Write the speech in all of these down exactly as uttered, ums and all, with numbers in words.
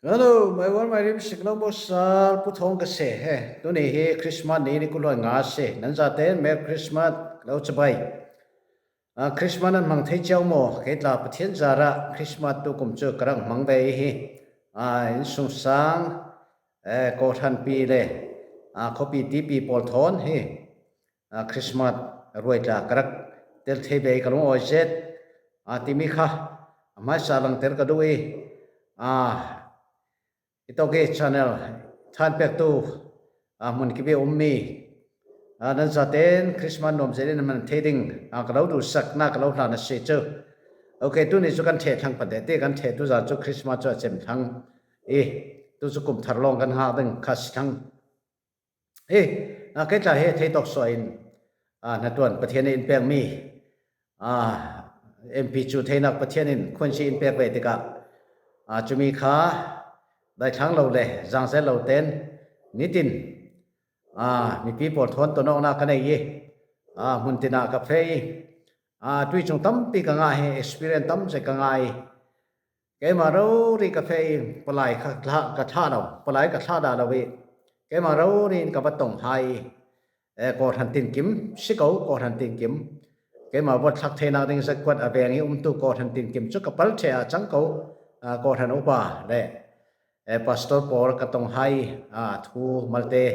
Hello, my one, my name is Siklong Bosal, Pu Thawng ka si. He, tuni hi Christmas ni ni kul hluan nga si. Nan zate Merry Christmas, lo chibai. Ah, Christmas nan hmang thei ciau maw? Kei tla Pathian zarah Christmas tu kum cu ka rak hmang ve hi. Ah, innsungsang, eh, kawhhranpi le, ah, khuapi tipi pawl thawn hi. Ah, Christmas ruai tla ka rak tel thei ve ka lungawi zet. Ah, timi kha a hmaisa langter ka duh i, ah, i tawk i channel thanpektu, ah, hmun kipi ummi, ah, nan zaten Christmas nuam zetin man thei ding, ah, ka lo duhsakna ka lo hlan a si cu. Ok, tuni cu kan ṭheh thlang pante ti kan ṭheh tu zan cu Christmas cu a cem thlang i, tu cu kum thar lawng kan ngak ding kha si thlang. Hi, ah, kei tla hi theitawk suah in, ah, hnaṭuan Pathian in in pekmi, ah, M P cu theinak Pathian in khuansi in pek ve tikah, ah, cumi kha daithlang lo le zangzel lo ten nitin, ah, mipi pawl thawn ton awknak ka nei i, ah, hmun tinah ka feh i, ah, tui cung tampi ka ngah hi, experience tam zet ka ngah i, keimah rori ka feh i palai ka thlah, ka thlah lo, palai ka thlah dah lo i, keimah rori in ka va tong hai i, eh, kawhhran tinkim si ko, kawhhran tinkim. Keimah vawt thlak theinak ding zakkuat a veng i umtu kawhhran tinkim cu ka pal ṭheh ah cang ko, ah, kawhhran upa le, eh, pastor pawl ka tong hai, ah, thu malte,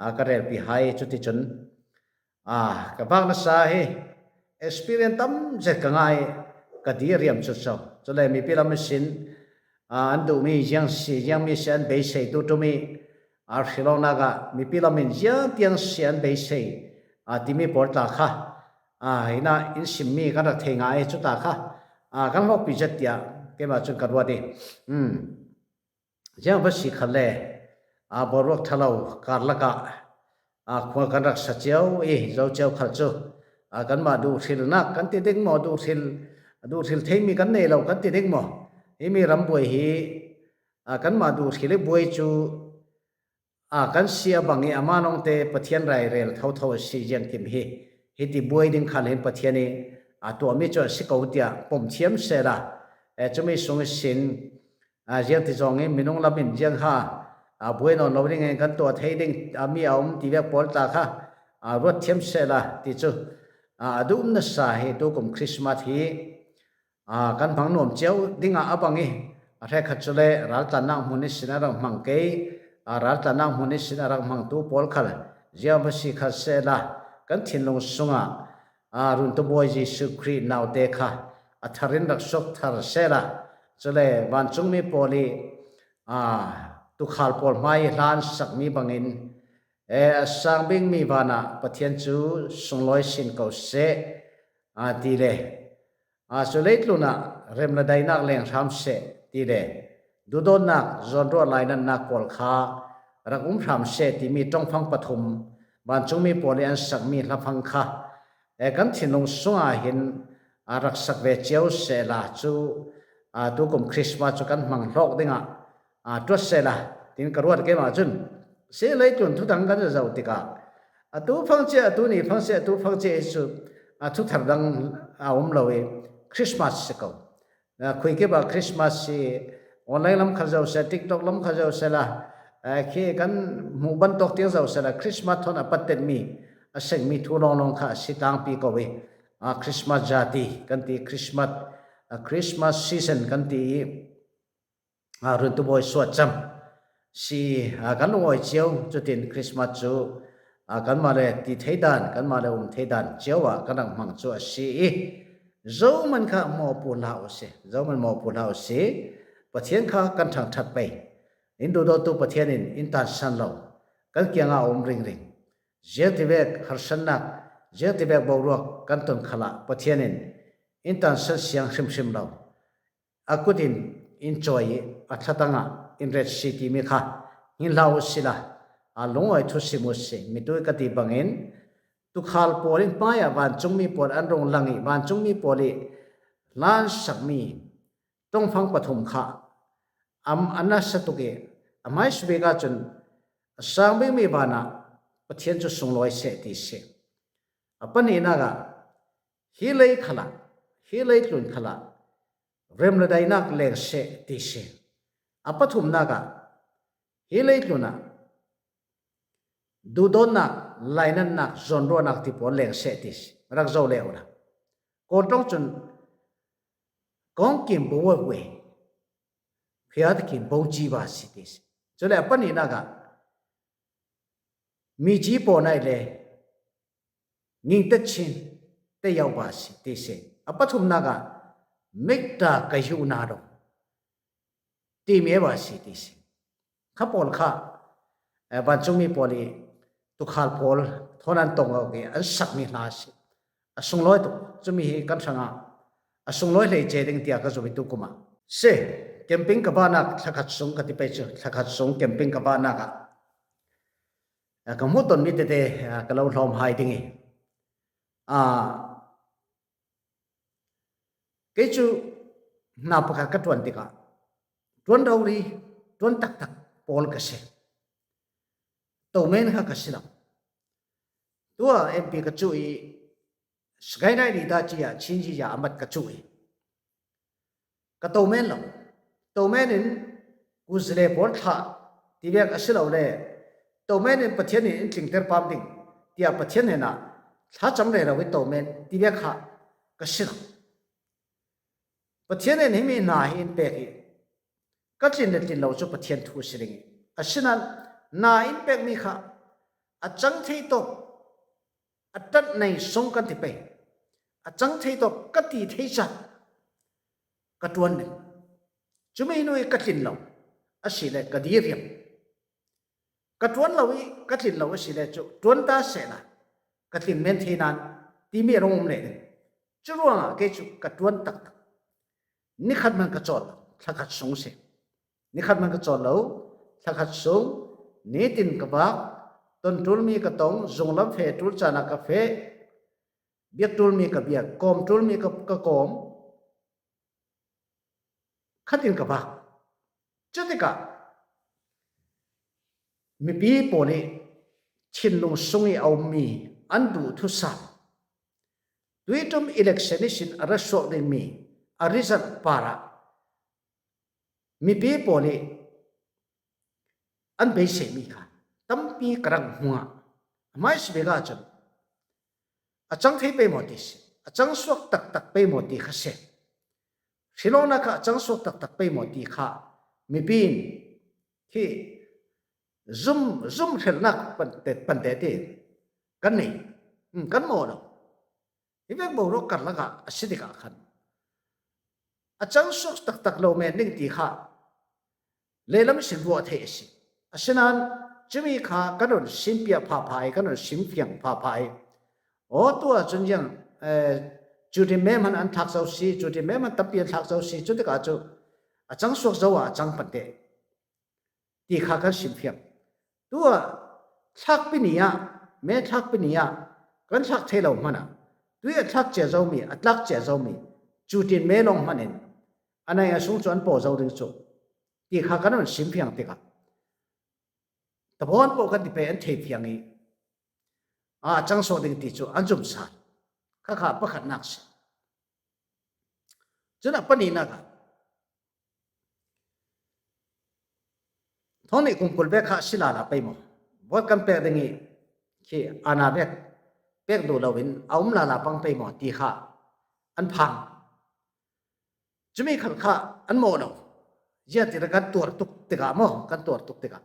ah, ka relpi hai cuticun, ah, ka vak nasa hi experience tam zet ka ngah i ka di a riam cut so. Cule mipi lam ihsin, ah, an duhmi ziang si, ziangmi si an beisei tu ṭum i, ah, hrilawknak ah mipi lam in ziang tiang si an beisei, ah, timi pawl tla kha, ah, hinah in simmi kan rak thei ngah i cuta kha, ah, kan hlawkpi zet tiah keimah cun ka ruat i, um, ziang va si khalle, aa, boruak ṭhalo karlak ah, aa, khua kan rak sa cio i zo cio khal cu, aa, kanmah duhhrilnak kan ti ding maw, duhhril, duhhril theimi kan nei lo kan ti ding maw? Himi rambuai hi, aa, kanmah duhhril i buai cu, aa, kan si a bang i amah lawngte Pathian rairel thotho a si ziangkim hi, hiti buai ding khal hin Pathian i, aa, tuahmi cu a si ko tiah pom thiam sehla, eh, cumi sung ihsin, aa, ziangti zong in minung lam in ziangha, aa, buai nawn lo ding in kan tuah thei ding, aa, mi a um ti vek pawl tla kha, aa, ruat thiam sehla ti cu, aa, a duh nasa hi tukum Christmas hi, aa, kan hmang nuam cio dingah a bang i, a hrekkhat cu le raltlannak hmun ihsin a rak hmang kei, aa, raltlannak hmun ihsin a rak hmangtu pawl khal ziang va si kha sehla kan thinlung sungah, aa, runtu bawi Jesuh Khrih naute kha a thar in rak suak thar sehla, cule vancungmi pawl i, aa, tuukhal pawl hmai hlan sakmi bangin, e, a sang bikmi vanah Pathian cu sunglawi sin ko seh, aa, ti le, aa, cu leitlun ah rem le daihnak leng hram seh ti le, duhdawtnak, zawnruah, lainatnak pawl kha rak um hram seh timi ṭongfang pathum vancungmi pawl i an sakmi hlafang kha, e, kan thinlung sungah hin, aa, rak sak ve cio sehla cu, aa, tukum Christmas cu kan hmang hlawk dingah, aa, ṭuat sehla, tin ka ruat keimah cun. Si leitlun thuthang kan zoh tikah, atu fangcia, atu ni fangcia, atu fangcia i cu, aa, thuthar dang a um lo i Christmas si ko. Aa, khuikip ah Christmas si, online lam kha zoh seh, TikTok lam kha zoh sehla, aa, khi kan hmuh bantuk tiang zoh sehla, Christmas thawn a pattetmi, a sengmi thu lawnglawng kha a si tlangpi ko i, aa, Christmas zati kan ti, Christmas, aa, Christmas season kan ti i, aa, runtu bawi suat cam si, aa, kan lungawi cio. Cutin Christmas cu, aa, kanmah le ti thei dan, kanmah le um thei dan cio ah kan rak hmang cu a si i, zohman kha mawhpu hlah u si, zohman mawhpu hlah u si. Pathian kha kan ṭhangṭhat pei. In duhdawtu Pathian in in tansan lo, kan kiangah a um ringring. Ziangtivek harsatnak, ziangtivek boruak kan ton khalah Pathian in in tansan siang hrimhrim lo. A kut in in cawi i a thlatang ah in ret si timi kha hin hlah u sila, a lungawi thusim u si. Mitui ka ti bangin, tuukhal pawl in hmaiah vancungmi pawl an rung lang i, vancungmi pawl i hlan sakmi ṭongfang pathum kha am a nasa tuk i, a hmaisabik ahcun a sang bikmi vanah Pathian cu sunglawi seh ti si. A pahnihnak ah, hi lei khalah, hi leitlun khalah rem le daihnak leng seh ti si. A pathumnak ah hi leitlun ah duhdawtnak, lainatnak, zawnruahnak ti pawl leng seh ti si, rak zo le uh la. Kawl ṭawng cun kawngkim bo we, phiat kim bo ci ba si ti si. Cule a panihnak ah mi ci pawl nai le ngingte chin te yau ba si ti si. A pathumnak ah mikta ka yu na lo timi a ba si ti si. Kha pawl kha, eh, vancungmi pawl i tukhal pawl thawn an tong awk i an sakmi hla a si. A sunglawi tuk, cumi hi kan hrangah a sunglawi hlei ce ding tiah ka zumtu kumah si. Camping ka bahnak thlakhat sung ka ti pei cu, thlakhat sung camping ka bahnak ah, eh, ka hmuh tonmi tete, eh, ka lo hlawm hai ding i, ah, kei cu hna pakhat ka ṭuan tikah ṭuan rori, ṭuan taktak pawl ka si. Tomen kha ka si lo. Tuah M P ka cuh i, Sagaing Daili dah ci ah Chin ci ah a mat ka cuh i, ka tomen lo. Tomen in kuzile pawl thlah ti vek a si lo le, tomen in Pathian in in tlingter pam ding tiah Pathian hnenah thlacam rero i tomen ti vek kha ka si lo. Pathian in himi hna hi in pek i, ka tlin le tlin lo cu Pathian thu a si ding i, asinain hna in pekmi kha a cang thei tawk, a ṭanh nei sung kan ti pei, a cang thei tawk ka ti thei caan ka ṭuan ding. Cumi hnu i ka tlin lo a si le ka diriam. Ka ṭuan lo i ka tlin lo a si le cu ṭuan ta sehla ka tlin men thei nan timi a rung um le ding. Cu ruangah kei cu ka ṭuan taktak. Nikhat hman ka cawl lo, thlakhat sung si. Nikhat hman ka cawl lo, thlakhat sung, nitin ka vak, ton ṭulmi ka tong, zunglam feh ṭul caan ah ka feh, biak ṭulmi ka biak, kawm ṭulmi ka, ka kawm, khatin ka vak. Cutikah mipi pawl i thinlung sung i a ummi an duh thusam, tuiṭum election ihsin a ra suak dingmi a result parah mipi pawl i an beiseimi kha tampi ka rak hmu ah, a hmaisabik ahcun a cang thei pei maw ti si, a cang suak taktak pei maw ti kha si. Hrilawknak kha a cang suak taktak pei maw ti kha mipi in khi zum, zum hrelhnak pante, pante ti kan nei, um, kan mawh lo. Hi vek boruak karlak ah a si tikah khan a cang suak taktak lo men ding ti kha lehlam ihsin ruah theih a si. Asinain cumi kha kan run simpiak phapha i, kan run simfiang phapha i, aw, tu ahcun ziang, eh, cutin me hman an thlak zo si, cutin me hman tampi an thlak zo si, cu tikah cu a cang suak zo ah a cang pante ti kha kan simfiang. Tu ah thlakpi ni ah, me thlakpi ni ah kan thlak thei lo hmanh ah, tui a thlak cia zomi, a tlak cia zomi, cutin me lawng hmanh in a nai a sung cu an paw zo ding cu ti kha kan run simfiang tikah, tabawn paoh kan ti pei an thei fiang i, aa, cang suak ding ti cu an zum sal. Kha kha pakhatnak si. Cun a panihnak ah, thawng nih kum kul vek kha a si lala pei maw? Vote kan pek ding i khi ana vek pek duh loin a um lala pang pei maw ti kha an phang. Cumi khal kha an mawh lo. Ziatir kan tuar tuk tikah maw, kan tuar tuk tikah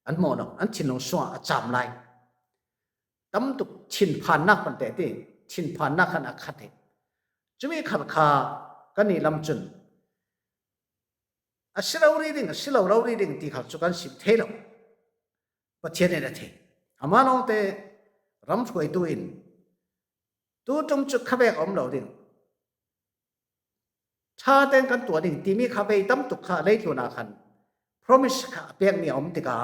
an mawh lo. An thinlung sungah a cam lai. Tam tuk thinphannak pante ti, thinphannak khan a khat hi. Cumi khal kha kan i lam cun a si lo rih ding, a si lo lo rih ding ti khal cu kan sim thei lo. Pathian in a thei. Amah lawngte ram hruaitu in tu ṭum cu khavek a um lo ding, ṭha tein kan tuah ding timi kha vei tam tuk kha leitlun ah khan promise kha a pekmi a um tikah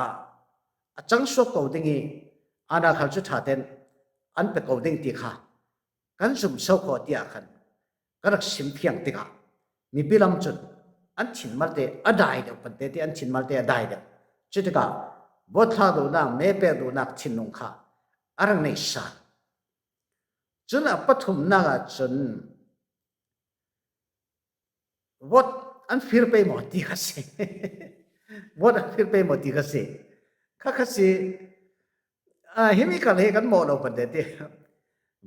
a cang suak ko ding i, ana khal cu ṭha tein an pe ko ding ti kha kan zum so kho tiah khan ka rak sim fiang tikah mipi lam cun an thin malte a dai deuh, pante ti an thin malte a dai deuh. Cutikah vote thlak duhnak, me pek duhnak thinlung kha a rak nei sal. Cun a pathumnak ah cun vote an fir pei maw ti kha si. Vote an fir pei maw ti kha si. Kha kha si. A, himi kal hi kan mawh lo pan te ti.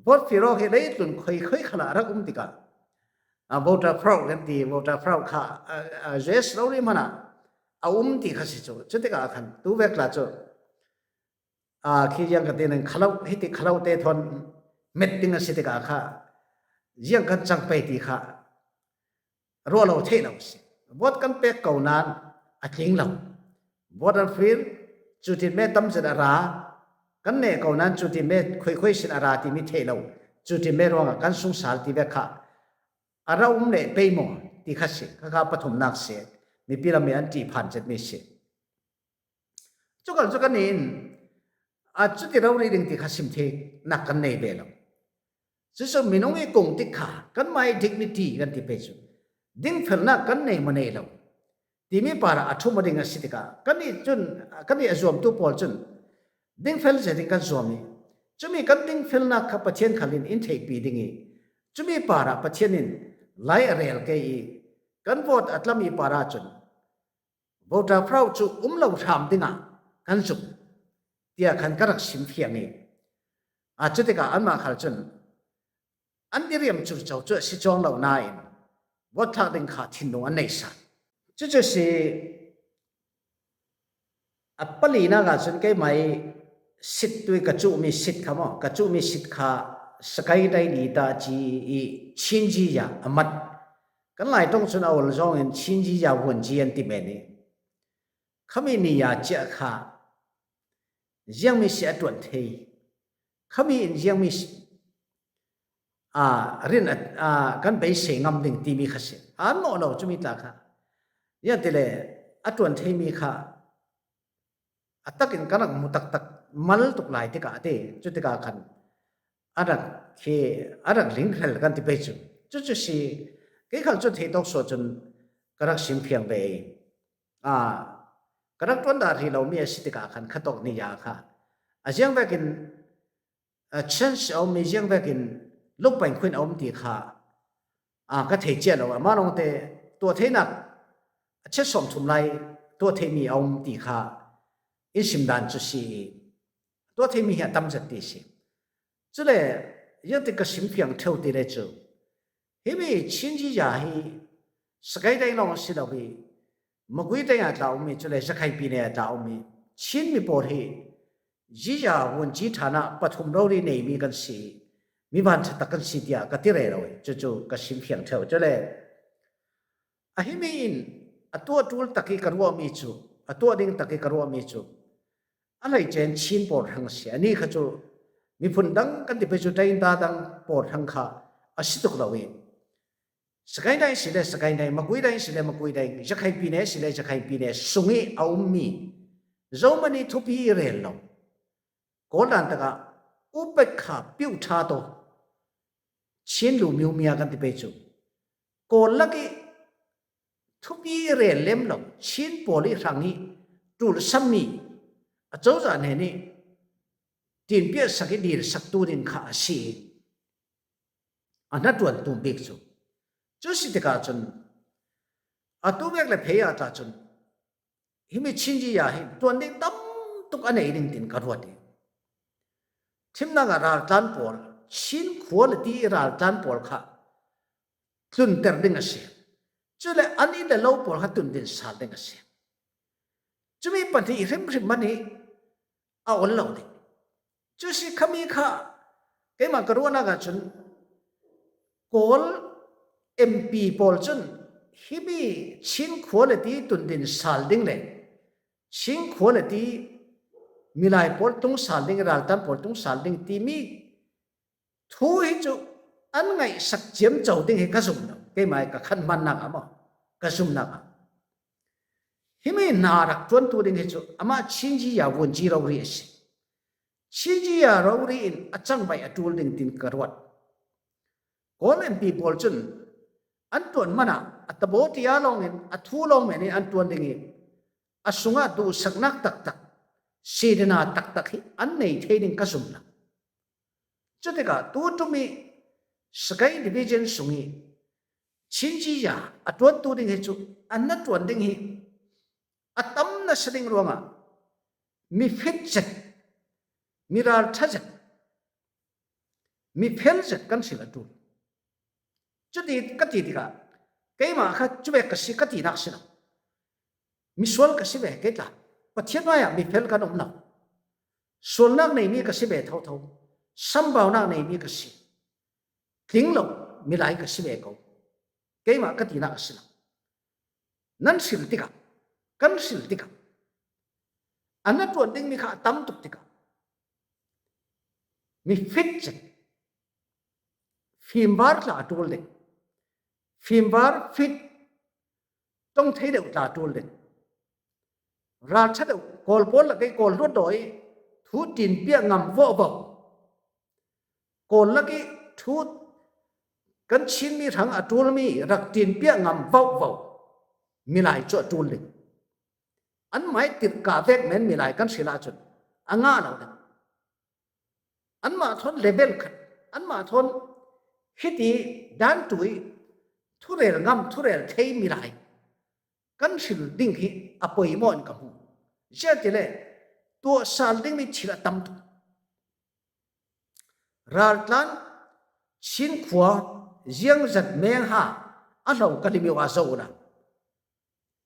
Vote fir awk hi leitlun khoi khoi khalah a rak um tikah, a, voter fraud kan ti, voter fraud kha, a, a, U S rori hmanah a um ti kha si cu. Cutikah khan tu vek la cu, a, khi ziang ka ti ning khalo, hiti khalo te thawn met ding a si tikah kha ziang kan cang pei ti kha ruah lo theih lo si. Vote kan pek ko nain a tling lo. Vote an fir, cutin me tamzet a ra, kan neh ko nain cutin me khoikhoi sin a ra timi theih lo. Cutin me ruangah kan sungsal ti vek kha a ra um leh pei maw ti kha si. Kha kha pathumnak si. Mipi lam i an ṭih phan zetmi si. Cu kan cu kan in, a, cuti rori ding ti kha sim theinak kan nei ve lo. Cucu minung i kung tik kha kanmah i dignity kan ti pei cu dingfelnak kan nei maw nei lo timi parah a ṭhum a ding a si tikah kan i cun, kan i a zuamtu pawl cun dingfel zia ding kan zuam i, cumi kan dingfelnak kha Pathian khal in in theihpi ding i, cumi parah Pathian in lai a rel kei i, kan vote a tlam i parah cun voter fraud cu um lo hram dingah kan zum, tiah khan ka rak sim fiang i, a, cutikah anmah khal cun an i riam curco cu a si cuang lo nain vote thlak ding kha thinlung an nei sa. Cucu si, a palinak ah cun keimah i sit tui ka cuhmi sit kha maw, ka cuhmi sit kha Sagaing Daily ta ci i Chin Ziya a mat. Kan Lai ṭong cun a ol zongin Chin Ziya Wun Ji an ti men i, khami ni ya ciah kha ziangmi si a ṭuan thei, khami in ziangmi si, a, rin a, a, kan beisei ngam ding timi kha si. An mawh lo cumi tla kha. Ziangtile a ṭuan theimi kha a takin kan rak mu taktak mal tuk lai tikah a ti. Cutikah khan a rak khi, a rak ling hrel kan ti pei cu. Cucu si, kei khal cu theih tawk suah cun ka rak sim fiang ve i, a, ka rak ṭuan dah rih lomi a si tikah khan khatawk ni ya kha a ziang vekin, a, chance a um i, ziang vekin lukpain khuin a um ti kha, a, ka thei cia lo. Amah lawngte tuah theinak a chia sawmthum lai tuah theimi a um ti kha in sim dan cu si i, tuah theimi hi a tam zet ti si. Cule ziangtik ka sim fiang ṭheu ti le cu, himi Chin Ziya hi Sagaing Daily lawng a si lo i, Magway Daily ah tla um i, cule Rakhine Pine ah tla um i, Chin mi pawl hi Ziya Wun Ji ṭhan ah pathum rori neimi kan si, mi vanṭha tak kan si tiah ka ti rero i, cucu ka sim fiang ṭheu. Cule a himi in a tuah ṭul tak i ka ruahmi cu, a tuah ding tak i ka ruahmi cu a hleice in Chin pawl hrang a si. Ani kha cu miphun dang kan ti pei cu ṭainta dang pawl hrang kha a si tuk lo i, Sagaing Daily si le Sagaing Daily, Magway Daily si le Magway Daily, Rakhine Pine si le Rakhine Pine sung i a ummi Zomi thupi i rel lo, Kawl dan takah upekha pyuh ṭha taw Chin lu miumia kan ti pei cu Kawl lak i thupi i rel lem lo Chin pawl i hrang i ṭulsammi a cozah hnen i tinpiahsak i dilsaktu ding kha a si i, a hnaṭuantu bik cu. Cu si tikah cun atu vek le phei ah tla cun himi Chin Ziya hi ṭuan ding tam tuk a nei ding tin ka ruat i, thimnak ah raltlan pawl, Chin quality i raltlan pawl kha tlunter ding a si. Cule an inn le lo pawl kha tundin sal ding a si. Cumi pahnih hrimhrim man hi a ol lo ding. Cu si khami kha keimah ka ruahnak ah cun Kawl M P pawl cun himi Chin quality tundin sal ding le Chin quality milai pawl tung sal ding, raltan pawl tung sal ding timi thu hi cu an ngaihsak ciamco ding hi ka zum lo. Keimah ka khan hmannak ah maw, ka zumnak ah himi hna rak ṭuantu ding hi cu amah Chin Ziya Wun Ji rori a si. Chin Ziya rori in a cangvaih a ṭul ding tin ka ruat. Kawl M P pawl cun an ṭuan hmanah a tabaw ṭia lawngin a thu lawng men in an ṭuan ding i, a sungah duhsaknak taktak, sidina taktak hi an nei thei ding ka zum lo. Cutikah tu ṭum i Sagaing Division sung i Chin Ziya a ṭuantu ding hi cu an na ṭuan ding hi a tam nasa ding ruangah mi fit zet, mi ralṭha zet, mi fel zet kan hril a ṭul. Cuti ka ti tikah keimah kha cuvek ka si ka tinak si lo. Misual ka si ve kei tla. Pathian hmaiah mi fel kan um lo. Sualnak neimi ka si ve thotho. Sambaunak neimi ka si. Tling lo milai ka si ve ko. Keimah ka tinak a si lo. Nan hril tikah, kan hril tikah, a na ṭuan ding mi kha a tam tuk tikah, mi fit zet, fimvar tla a ṭul ding, fimvar fit, ṭong thei deuh tla a ṭul ding, ralṭha deuh, Kawl pawl lakah Kawl hluttaw i thu tinpiak ngam vawhvawh, Kawl lakah thu kan Chinmi hrang a ṭulmi rak tinpiak ngam vawhvawh milai cu a ṭul ding. Anmah ih tirhka vek men milai kan hril ahcun a ngah lo ding. Anmah thawn level khat, anmah thawn hiti dantu ih thurel ngam, thurel thei milai kan hril ding hi a poimawh in ka hmu. Ziangahtile tuahsal dingmi thil a tam tuk. Raltlan, Chin khua, Ziangzat, Mengha, a hlo ka limio aa zoh ula.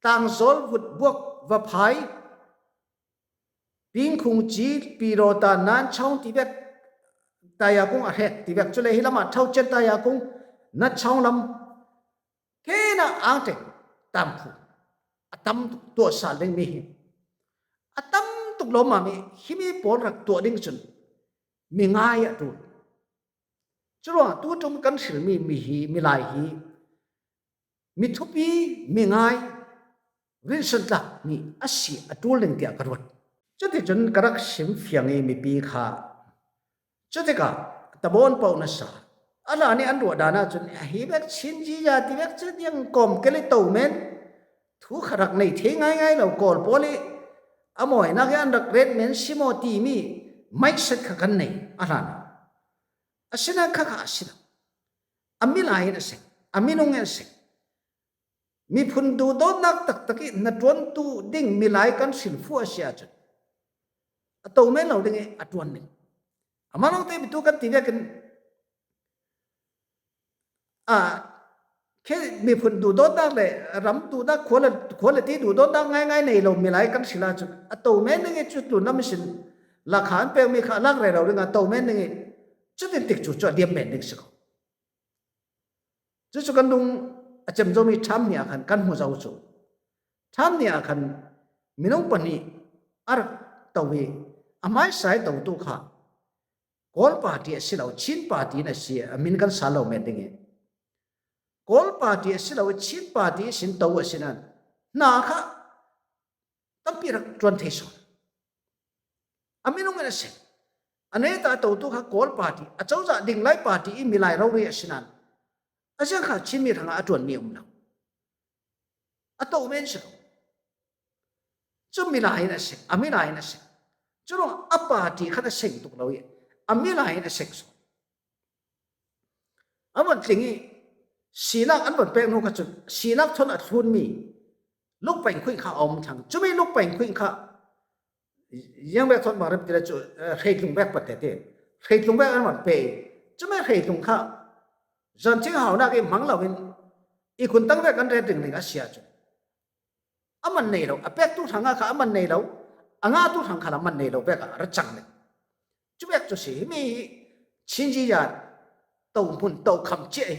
Tlangzawl, Vutbuak, Vaphai, Pingkhungci, Pirawta, Nanchawng tivek, Tayakung a hrek tivek, cule hi lamah Thaucian, Tayakung, Nachawng lam, kena angteng, Tamphu, a tam tuk tuahsal dingmi hi. A tam tuk lawmmam ih himi pawl rak tuah ding cun mi ngai a ṭul. Curuangah tu ṭum kan hrilmi mi hi, milai hi mi thupi, mi ngai, rinsantlak mi a si a ṭul ding tiah ka ruat. Cuticun ka rak sim fiang ih mipi kha cutikah tabawn paoh nasa. A hlan ih an ruah dan ahcun, "Hi bek Chin ziza ti bek cu tiang kawm kei le to men, thu kha rak nei thei ngaingai lo, Kawl pawl ih a mawinak ih an rak ret men si maw," timi mindset kha kan nei a hlan. Asinain kha kha a si lo. A milai in a seng, a minung in a seng. Miphun duhdawtnak taktak ih hnaṭuantu ding milai kan hrilhfu a si ahcun a to men lo ding ih a ṭuan ding. Amah lawngte mi tu kan ti vekin, a, khi miphun duhdawtnak le ram duhnak, khua le, khua le ti duhdawtnak ngaingai nei lo milai kan hril ahcun a to men ding ih cu tlunlam ihsin lakha an pekmi kha a lak rero ding a to men ding ih cutin tikcu cu a liam men ding si ko. Cucu kan lung a cem zomi ṭham hnih ah khan kan hmu zo cu, ṭham hnih ah khan minung pahnih a rak to ih a hmaisa ih totu kha Kawl party a si lo, Chin party in a si, a min kan sal lo men ding ih, Kawl party a si lo, Chin party ihsin to a si nain hna kha tampi rak ṭuan thei sawn. A minung in a seng. A neta totu kha Kawl party, a cozah dinglai party ih milai rori a si nain a ziang kha Chinmi hrangah a ṭuanmi a um lo. A to men si lo. Cu milai in a seng, a milai in a seng. Curuangah a party khan a seng tuk lo ih a milai in a seng sawn. An van tling ih sinak an van pek hnu kha cun sinak thawn a thlunmi lukpain khuih kha a um thlang. Cumi lukpain khuih kha ziang bek thawn bang rem ti le cu, eh, hreitlung bek pat tete. Hreitlung bek an van pe ih cumi hreitlung kha zanthing haunak ih hmang loin ihkhun tang vek an ret ringring a si ahcun a man nei lo, a pektu hrangah kha a man nei lo, a ngahtu hrang kha la man nei lo vek ah a ra cang ning. Cu vek cu si, himi hi Chin ziza to hmun, to kham ciah hi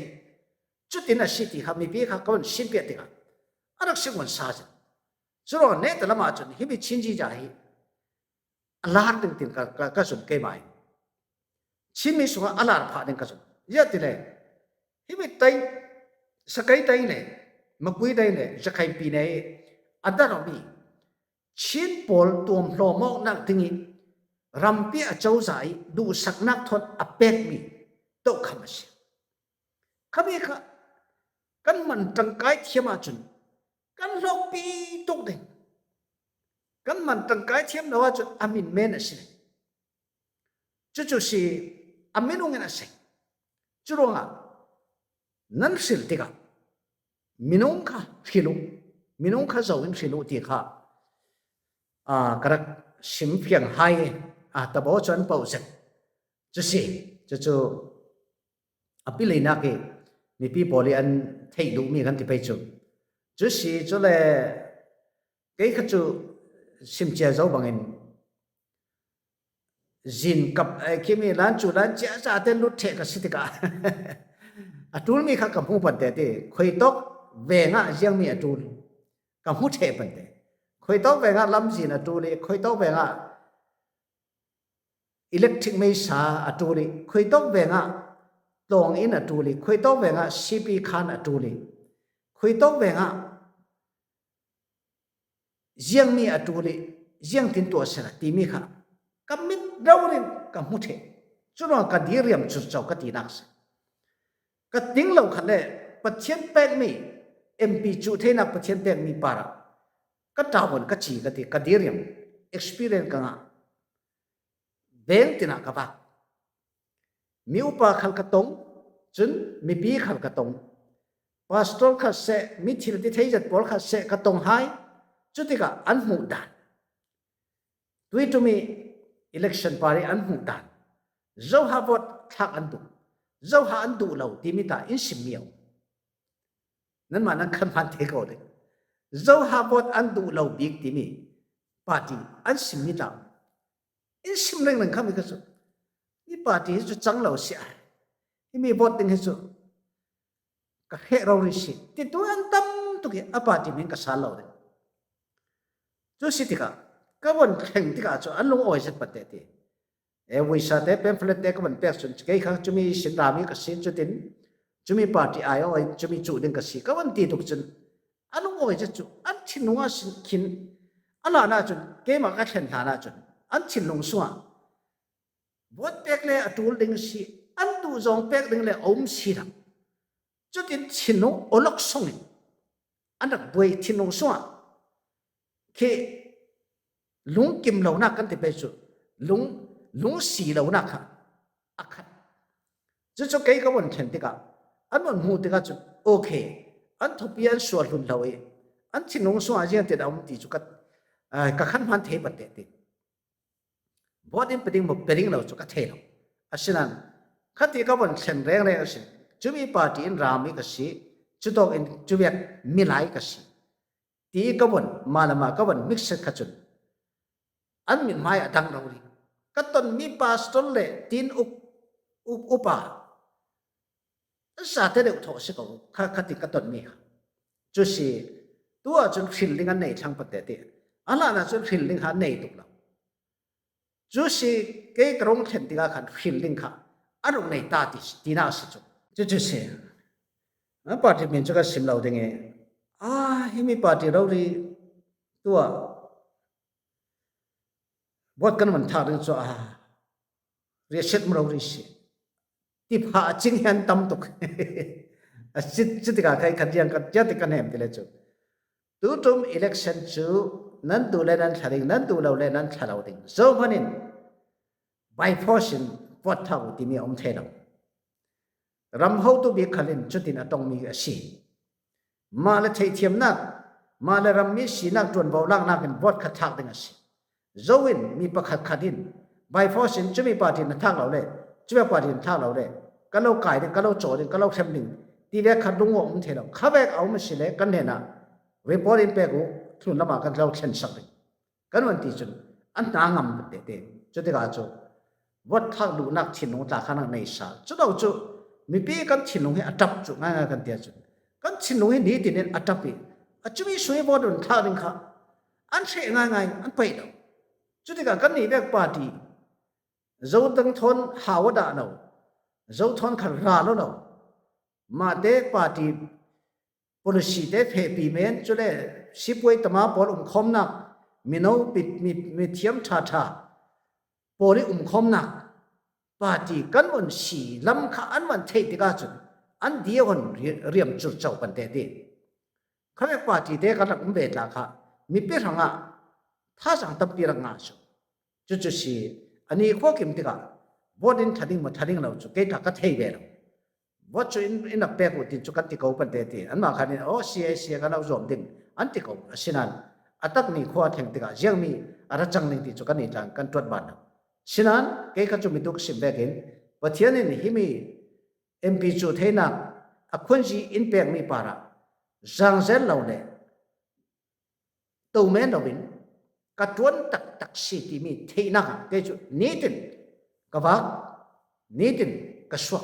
cutin a si ti kha mipi kha ka van simpiak tikah a rak si ngun sa zet. Curuangah neta lamah cun himi Chin ziza hi a lar ding tin ka, ka, ka zumh keimah hi. Chinmi sungah a lar phah ding ka zumh. Ziah ti le, himi tai, Sakai tai le, Makui tai le, Zakhain pi nei a darhmi Chin pawl tuamhlawm awknak dingih rampi a cozah ih duhsaknak thawn a pekmi tohkham a si. Khami kha kan man ṭangkai thiam ahcun kan hlawkpi tuk ding. Kan man ṭangkai thiam lo ahcun a min men a si ding. Cucu si, a minung in a seng. Curuangah nan hril tikah minung kha hril uh, minung kha zo in hril uh ti kha a, ka rak sim fiang hai, a, tabaw cu an poh zet. Cu si, cucu a pileinak i mipi pawl i an theih duhmi kan ti pei cu. Cu si, cule kei kha cu simcia zo bangin zin kap, eh, khimi lan cu lan cia zate lut ṭheh ka si tikah a ṭulmi kha ka hmu pante ti. Khuitawk vengah ziangmi a ṭul ka hmu ṭheh pante. Khuitawk vengah lamzin a ṭul i, khuitawk vengah electric meisa a ṭul i, khuitawk vengah tlawng in a ṭul i, khuitawk vengah C P khan a ṭul i, khuitawk vengah ziangmi a ṭul i, ziangtin tuah sela timi kha ka mit rori in ka hmu ṭheh. Curuangah ka diriam curco ka tinak si. Ka ting lo khat le Pathian pekmi, M P cuh theinak Pathian pekmi parah ka ṭawn ka ci ka ti, ka diriam experience ka ngah. Veng tinah ka vak. Mi upa khal ka tong, cun mipi khal ka tong. Pastor kha seh, mi thil ti thei zet pawl kha seh ka tong hai. Cutikah an hmuh dan, tuiṭum i election party an hmuh dan, zoha vote thlak an duh, zoha an duh lo timi ta in simmi a um. Nanmah nan khan hman te ko ding. Zoha vote an duh lo bik timi party an simmi ta um. In sim ringring khami kha cu, hi party hi cu cang lo si ai, himi vote ding hi cu ka hreh rori si, titu an tam tuk i a party min ka sal lo ding. Cu si tikah ka von thleng tikah cu an lungawi zet pate ti. E, vuisate pamphlet te ka von pek cun kei kha cumi sin rami ka si, cutin cumi party ai aw, cumi cuh ding ka si ka von ti tuk cun an lungawi zet cu an thinlung ah sin khin a hlanah cun, keimah ka thlen hlanah cun an thinlung sungah vote pek le a ṭul ding si, an duh zawng pek ding le a um si lo. Cutin thinlung awlok sungin an rak buai, thinlung sungah khi lungkim lonak kan ti pei cu lung, lungsi lonak kha a khat. Cucu kei ka von thlen tikah an von hmuh tikah cun, okay, an thupi an sual hlun lo i an thinlung sungah ziangtin a um ti cu ka, ah, ka khan hman thei pate ti. Vote in pe ding maw, pe ding lo cu ka thei lo. Asinain khati ka von thlen rengreng a si. Cumi party in rami ka si, cutawk in cuvek milai ka si, ti ka von, mah le mah ka von mikset kha cun an mithmai a dang rori. Ka tonmi pastor le tin uk, uk, upa zate deuh thawh si ko, kha, khati ka tonmi kha. Cu si, tu ah cun hril ding an nei thlang pate ti. A hlanah cun hril ding kha an nei tuk lo. Cu si, kei ka rung thlen tikah khan hril ding kha a rung nei ta ti, tinak a si cu. Cucu si, a party min cu ka sim lo ding i, a, himi party rori tu ah vote kan van thak ding cu, a, riahsiat maw rori si. Ti pha a cing hi an tam tuk. A si, si tikah kha i khat riang kan cia ti kan hem ti le cu. Tuṭum election cu nan duh le nan thla ding, nan duh lo le nan thla lo ding. Zohman in by force in vote thak uh timi a um thei lo. Ram hotu bik khal in cutin a ṭongmi a si. Mah le theihthiamnak, mah le rammi sinak ṭuanvo laknak in vote kha thak ding a si. Zo in mi pakhat khat in by force in cumi party na thak lo le, cuvek party na thak lo le, ka lo kai ding, ka lo caw ding, ka lo hrem ding ti vek khat lung a um thei lo. Khavek a um a si le kan hnenah report in pek uh, thlun lamah kan lo thlensak ding. Kan van ti cun an hna ngam tete. Cutikah cu vote thak duhnak thinlung tla khan an nei sal. Culo cu mipi kan thinlung hi a ṭap cu ngaingai kan ti ahcun kan thinlung hi nitin in a ṭap i a cumi sung i vote van thak ding kha an hreh ngaingai, an paih lo. Cutikah kan nih vek party, Zodang thawn hau a dah lo, Zo thawn khan ra lo lo. Mahte party policy te fehpi men, cule sipuai tama pawl umkhawmnak, mino mi, mi, mithiam ṭha ṭha pawl i umkhawmnak party kan von si lam kha an van theih tikah cun an dia von ri-, riam curco kan te ti. Khavek party te kan rak um ve tla kha mipi hrangah thazaang tampi rak ngah cu. Cucu si, a ni khua kim tikah vote in thla ding maw, thla ding lo cu kei tla ka thei ve lo. Vote cu in, in rak pek uh tin cu kan ti ko pante ti. Anmah khan in, aw, si e, si e, kan lo zuam ding, an ti ko. Asinain a tak ni khua a thleng tikah ziangmi a ra cang ding ti cu kan i tlan kan tuat ban lo. Sinan kei kha cu mi tuk sim vekin Pathian in himi M P cu theinak a khunzi in pekmi parah zangzel lo le to men lo in ka ṭuan taktak si timi theihnak ah kei cu nitin ka vak, nitin ka suak.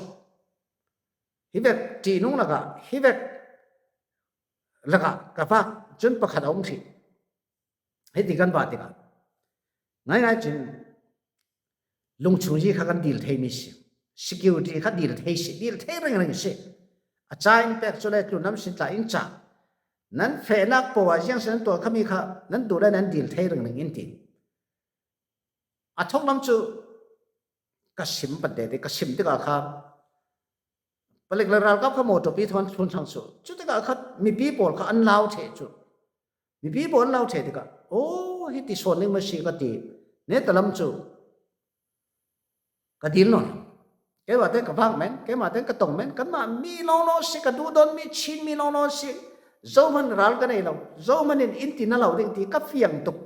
Hi vek ṭihnung lakah, hi vek lakah ka vak cun pakhat a um hrih. Hiti kan vak tikah ngaingai cun lungchung yi kha kan dil theimi si, security kha dil thei si, dil thei ringring si. A ca in pek cu le tlunam sin tla in ca nan fehnak paoh ah ziang si nan tuah khami kha nan duh le nan dil thei ringring in ti. A thawklam cu ka sim pante te, ka sim tikah kha palik le ralkap kha mawṭawpi thawn thlun thlang cu, cu tikah kha mipi pawl kha an lau ṭheh cu. Mipi pawl an lau ṭheh tikah, aw, hiti sawn ding maw si ka ti. Netalam cu ka dil nawn. Keimah te ka vak men, keimah te ka tong men, kanmah mi lawnglawng si, ka duhdawtmi Chin mi lawnglawng si, zohman ral ka nei lo, zohman in in ti na lo ding ti ka fiang tuk.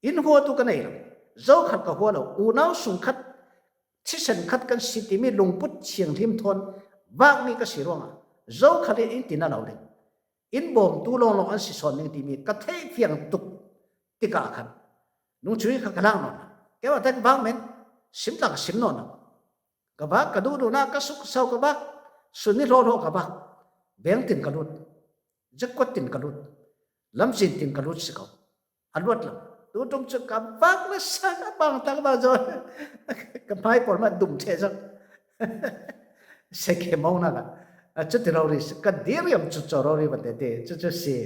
In huatu ka nei lo, zo khat ka hua lo, unau sung khat, thisen khat kan si timi lungput thianghlim thawn vakmi ka si ruangah zo khat in in ti na lo ding, in bawmtu lawnglawng an si sawn ding timi ka theih fiang tuk tikah khan nungchung kha ka lak nawn lo. Keimah te ka vak men, sim tla ka sim nawn lo. Ka vak, ka duhduhnak, ka suk ka sau ka vak, sun ni hlawhhlawh ka vak, beng tin ka lut, jakuat tin ka lut, lamzin tin ka lut si ko. A luat lo. Tu ṭum cu ka vak le sa ka bang tak bang zaw. Ka hmai pawl mah dum ṭheh zak. Sekhe mo nak ah. A cuti rori si. Ka diriam cu caw rori va tete. Cu cu si.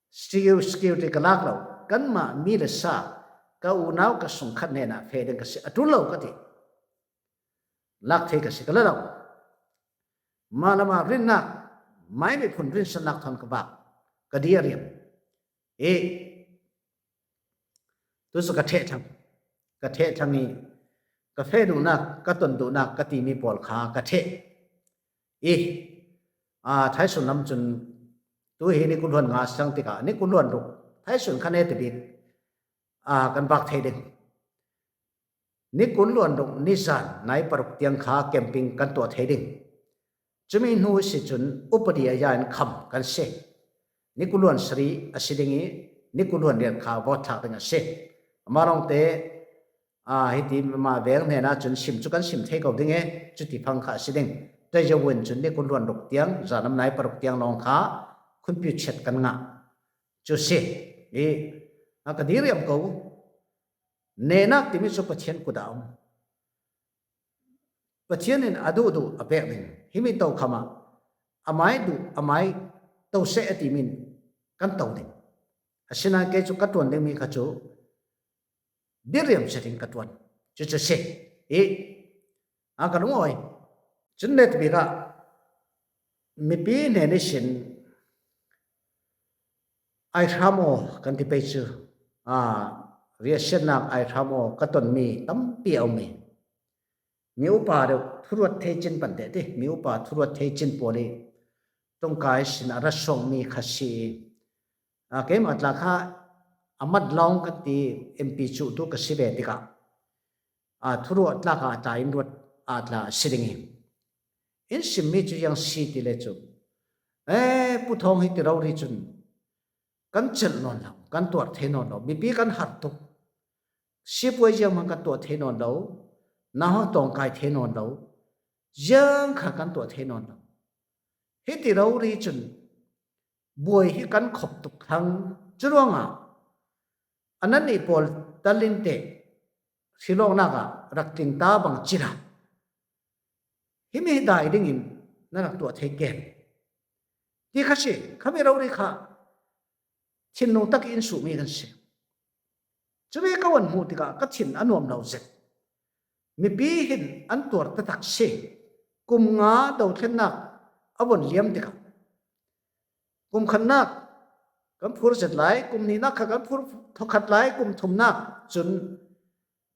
Security ka lak lo. Kanmah mi le sa, ka unau ka sungkhat hnenah feh ding ka si. A ṭul lo ka ti. Lak thei ka si ka la lo. Mah lamah rinnak, mai miphun rinsannak thawn ka vak, ka di a riam. I tu cu ka ṭheh thlang, ka ṭheh thlang i ka feh duhnak, ka ton duhnak ka timi pawl kha ka ṭheh. I, aa, thaisun lam cun tu hi ni kul hluan nga sang tikah ni kul hluan ruk thaisun kha ne tabik, aa, kan vak thei ding. Ni kul hluan ruk nizan nai paruk tiang kha camping kan tuah thei ding. Cumi hnu si cun upadi a ya in kham kan si. Ni kul hluan sarih a si ding i ni kul hluan riat kha vawt thlak ding a si. Amah lawngte, aa, hiti mah veng hnenah cun sim cu kan sim thei ko ding e, cuti phang kha a si ding. Tayawun cun ni kul hluan ruk tiang, zanam nai paruk tiang lawng kha khunpiu chet kan ngah. Cu si. I, a ka diriam ko. Nehnak timi cu Pathian kut ah a um. Pathian in a duhduh a pek ding. Himi tokham ah amai duh, amai to seh a timi in kan to ding. Asinain kei cu ka ṭuan dingmi kha cu diriam siatin ka ṭuan. Cucu si. I, a ka lungawi. Cun let bik ah mipi hnen ihsin ai hram aw kan ti pei cu, aa, riahsiatnak ai hram aw ka tonmi tampi a um i mi upa deuh thuruat thei cin pante ti, mi upa thuruat thei cin pawl i tungka ihsin a ra suangmi kha si i, aa, keimah tla kha a mat lawng kan ti, M P cuhtu ka si ve tikah, aa, thuruah tlak ah a tla in ruat aa tla a si ding i in simmi cu ziang si ti le cu, ee, Pu Thawng hi ti rori cun kan celh nawn lo, kan tuar thei nawn lo, mipi kan har tuk. Sipuai zianghman kan tuah thei nawn lo, nauhak tawngkai thei nawn lo, ziang kha kan tuah thei nawn lo. Hiti rori cun buai hi kan khop tuk thlang. Curuangah a nannih pawl talin teh hrilawknak ah rak tling ta bang cila himi hi dai dingin na rak tuah thei kem ti kha si. Khami rori kha thinlung tak in suhmi kan si. Cumi ka van hmuh tikah ka thin a nuam lo zet. Mipi hin an tuar taktak si. Kum nga dothlennak a von liam tikah kum khatnak kan phur zet lai, kum hnihnak kha kan phur thawkhat lai, kum thumnak cun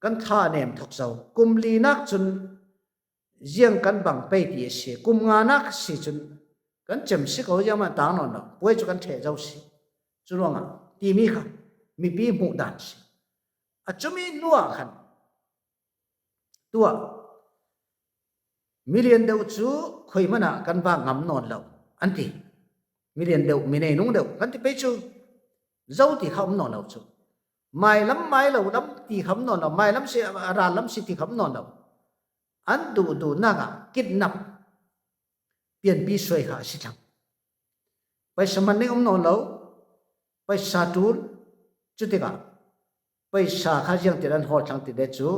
kan tha a nem thawk zo. Kum linak cun ziang kan bang pei ti a si. Kum nganak a si cun kan cem si ko, ziangmah tang nawn lo. Puai cu kan ṭheh zo si. Cu ruangah timi kha mipi hmuh dan si. A cumi hnuah khan tuah milian deuh cu khui hmanh ah kan vak ngam nawn lo an ti. Milian deuh, minei nung deuh kan ti pei cu zo ti kha um nawn lo cu. Mailam, mai lo lam ti kha um nawn lo, mailam si, a ral lam si ti kha um nawn lo. An duh duhnak ah kidnap, pianpi suai kha a si thlang. Paisa hman ning um nawn lo, paisa ṭul, cutikah paisa kha ziangtin an hawl thlang ti le cu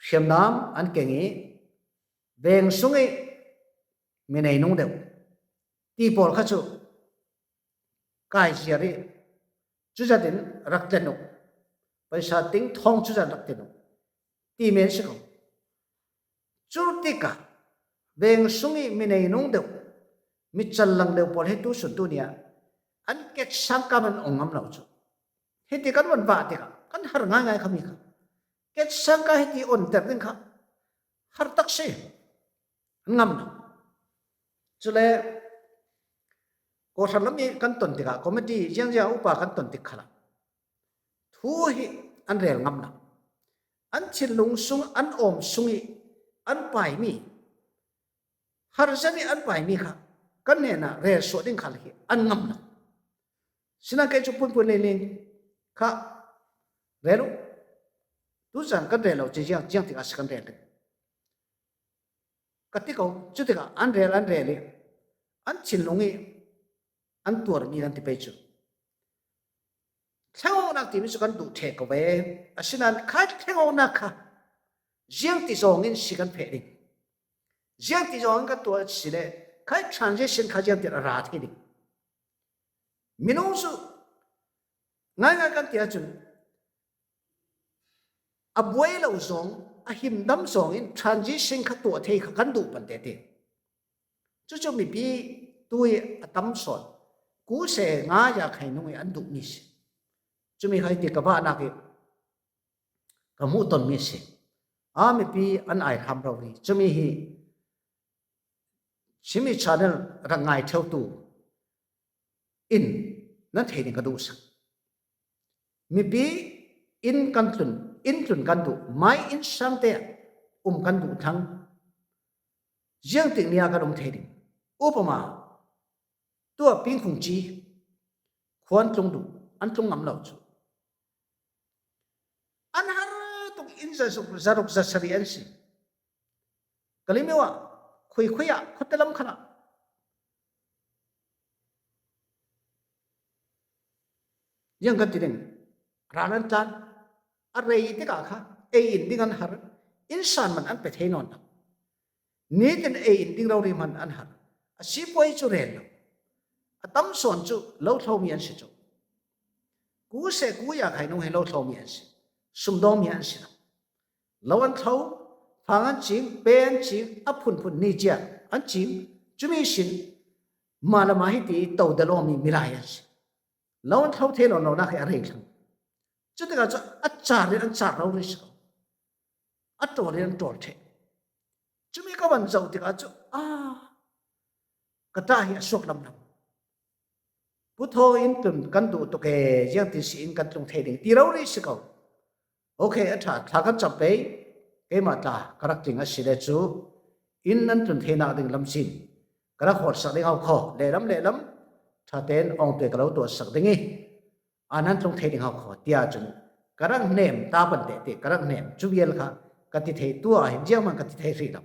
hriamnam an keng i veng sung i minei nung deuh ti pawl kha cu kai ziar i cuzat in rak tlen uh, paisa ting thawng cuzat rak tlen uh ti men si ko. Cu tikah veng sung i minei nung deuh, mi callang deuh pawl hi tu sun tu ni ah an ketsang kam an ong ngam lo cu. Hiti kan von vah tikah kan har ngaingai kha mi kha. Ketsang ka hiti onter ding kha har tak si. An ngam lo. Cule kawhhran lam i kan ton tikah committee ziangziang upa kan ton tik khalah thu hi an rel ngam lo. An thinlung sung, an awm sung i an paimi, har zet i an paimi kha kan hnenah rel suah ding khal hi an ngam lo. Sinan kei cu punpun leiling kha rel uh. Tuzan kan rel lo ci ziang, ziang tikah si kan rel ding ka ti ko. Cutikah an rel, an rel i an thinlung i an tuarmi kan ti pei cu thlengawknak timi cu kan duh ṭheh ko ve. Asinain kha thlengawknak kha ziangti zawng in si kan feh ding, ziangti zawng in kan tuah si le kha transition kha ziangtin a ra thei ding. Minung cu ngaingai kan ti ahcun a buai lo zawng, a himdam zawng in transition kha tuah thei kha kan duh pan tete. Cucu mipi tu i a tam sawn, ku se nga ya khai nung i an duhmi si. Cumi kha hiti ka vahnak i ka hmuh tonmi si. A mipi an ai hram rori. Cumi hi Simi channel rak ngai ṭheutu in nan thei ding ka duhsak. Mipi in kan tlun, in tlun kan duh, mai in sangte um kan duh thlang. Ziangtik nia kan um thei ding. Upama, tuah pingkhung ci, khua an tlung duh, an tlung ngam lo cu. An har tuk in zaruk, zaruk zasari an si. Kalimyo ah, khuikhui ah, khuate lam khalah ziang kan ti ding, ral an tlan, a rei tikah kha ei in ding an har, in san man an pe thei nawn lo. Nitin ei in ding rori hman an har, a sipuai cu rel lo. A tam sawn cu lo thlomi an si cu. Ku se ku ya khai nung hi lo thlomi an si, sumdawmi an si lo. Lo an thlo, fang an cing, pe an cing, a phunphun ni cia an cing, cumi sin mah lamah hiti to da lawmi milai an si. Lo an thlo thei lo lonak hi a rei thlang. Cutikah cu a car in an car rori si ko. A ṭawl in an ṭawl ṭheh. Cumi ka van zoh tikah cu, a, ka ṭah hi a suak lamlam. Pu Thaw in tlun kan duh tuk e, ziangtin si in kan tlung thei ding ti rori si ko. Okay, a ṭha, thla kan cam pei, keimah tla ka rak tling a si le cu in nan tlun theinak ding lamzin ka rak hawtsak ding au kho, lehlam lehlam ṭha tein awngte ka lo tuahsak ding i, a nan tlung thei ding hau kho, tiah cun ka rak hnem ta pante ti, ka rak hnem. Cu vial kha ka ti thei, tu ah hin zianghman ka ti thei hrih lo.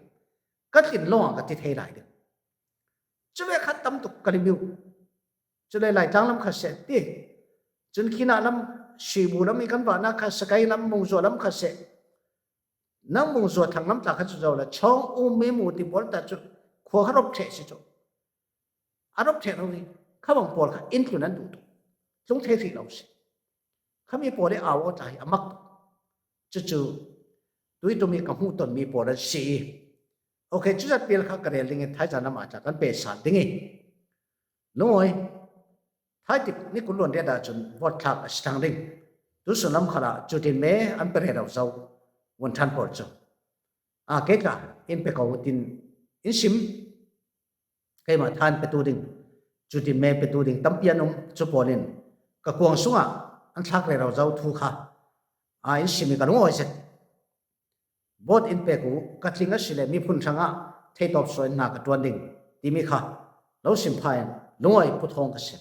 Ka tlin lawngah ka ti thei lai ding. Cu ve kha tam tuk ka lim uh. Cule Laitlang lam kha seh ti. Cun khinah lam, Suibu lam i kan vahnak kha, Sakai lam, Mungzuah lam kha seh. Nang Mungzuah thang lam tla kha cu zo la, Chawng, U, Mimu ti pawl ta cu khua kha rop ṭheh si cu. A rop ṭheh lo i kha bang pawl kha in tlun an duh tuk. Tlung thei hrih lo si. Khami pawl i au aw tla hi a mak tuk. Cucu tui tumi ka hmuh tonmi pawl an si i, okay, cuzat pial kha ka rel ding i, thaizan lam ah tla kan pe sal ding i, lungawi, thaitik ni kul luan riat ah cun vote thlak a si thlang ding. Tusun lam khalah cutin me an pe rero zo, vun ṭhan pawl cu. A, kei tla in pe ko tin in sim. Keimah than petu ding Cuti me petu ding tampi an um. Cu pawl in ka kuang sungah an thlak rero zo thu kha a in sim i ka lungawi zet. Vote in pek uh, ka tling a si le miphun hrangah theitawp suaina ka ṭuan ding timi kha lo sim pha in lungawi puthawng ka si.